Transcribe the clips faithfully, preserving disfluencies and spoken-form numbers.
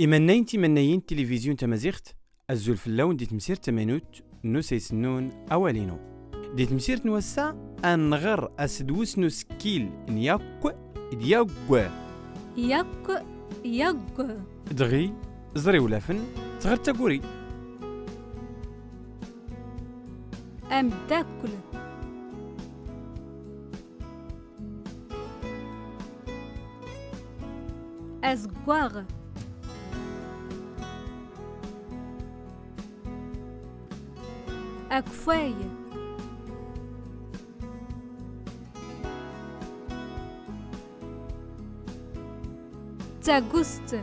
Imannayen timannayin n tilivizyun tamaziɣt, azul fell-awen di temsirt tamaynut n usayes-nnun Awal-inu. Di temsirt n wass-a, ad nɣer asedwes n usekkil n yakk d yagg. Yakk, yagg. Dɣi, ẓer iwlafen, tɣer taguri. Ameddakel. Azeggaɣ. Akeffay. Tagust.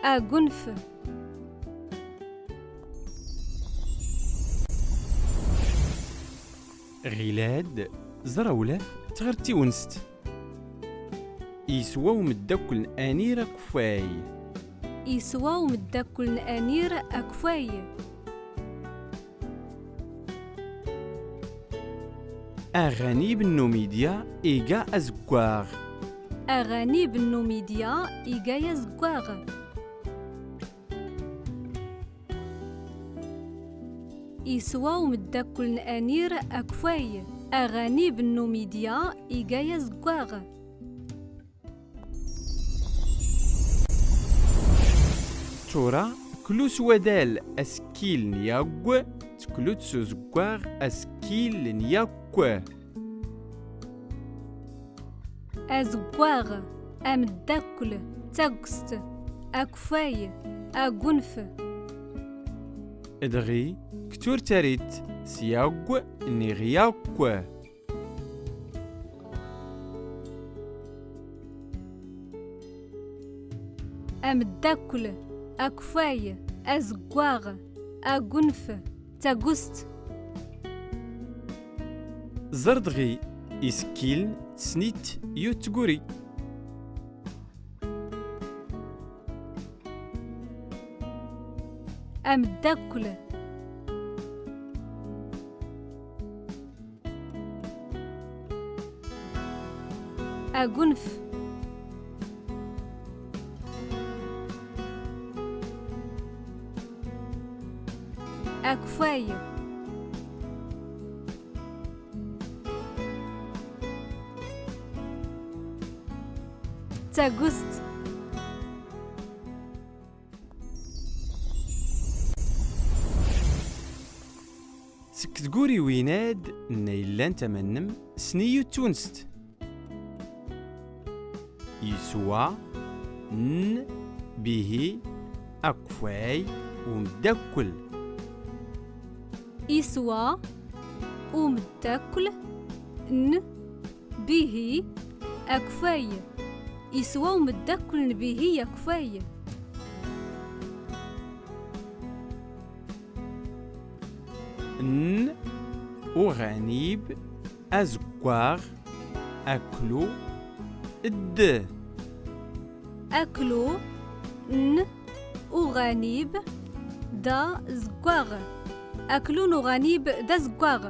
Agunf. Ɣilad, ẓer awlaf, tɣer tiwenst. Iswa umeddakel n Anir akeffay. Iswa umeddakel n Anir akeffay. Aɣanib n Numidya iga azeggaɣ. Aɣanib n Numidya iga azeggaɣ. Iswa umeddakel n Anir akeffay. Aɣanib n Numidya iga azeggaɣ. Tura, klu s wadal asekkil n yagg, teklut s uzeggaɣ asekkil n yakk. Azeggaɣ, ameddakel, tagust, akeffay, agunf. Dɣi, ktur tarit s yagg niɣ yakk. Ameddakel, akeffay, azeggaɣ, agunf, tagust. Ẓer dɣi isekkilen, tesnit yut tguri. Ameddakel. Agunf. Akeffay. Tagust. Seg tguriwin-ad nna yellan tama-nnem, sniyu d tawinst. Iswa, n, bihi, akeffay, umeddakel. Iswa umeddakel n bihi akeffay. Iswa umeddakel n bihi akeffay. N uɣanib azeggaɣ aklu d. Aklu n uɣanib d azeggaɣ. Aklu n uɣanib d azeggaɣ.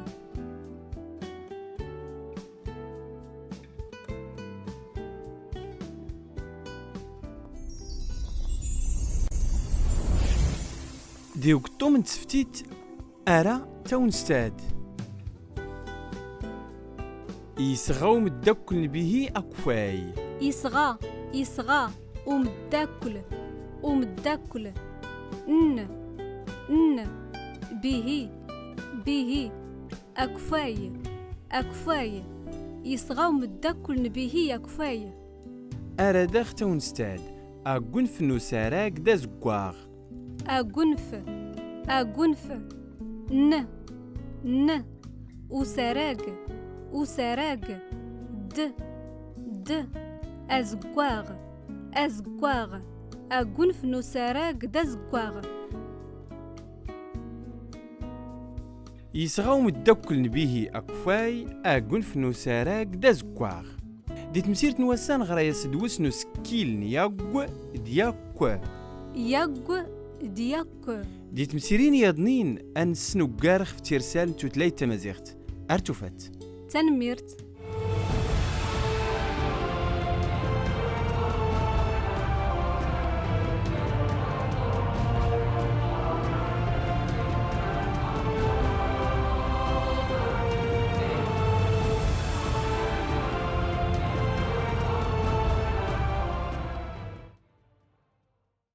Di ugeṭṭum n tseftit, ara tawinst-ad. Isɣa umeddakel n bihi akeffay. Isɣa, isɣa, umeddakel, umeddakel, n, n, bihi, bihi, akeffay, akeffay, isɣa umeddakel n bihi akeffay. Ara dax tawinst-ad, agunf n usarag d azeggaɣ. Agunf, agunf, n, n, usarag, usarag, d, d, azeggaɣ, azeggaɣ, agunf n usarag d azeggaɣ. Yesɣa umeddakel n Bihi akeffay, agunf n usarag d azeggaɣ. Di temsirt n wass-a neɣra-yas d wes n usekkil n yagg d yakk. Yagg d yakk. Di temsirin yaḍnin ad nessen uggar xef tirsal n tutlayt tamaziɣt. Ar tufat. Tanemmirt.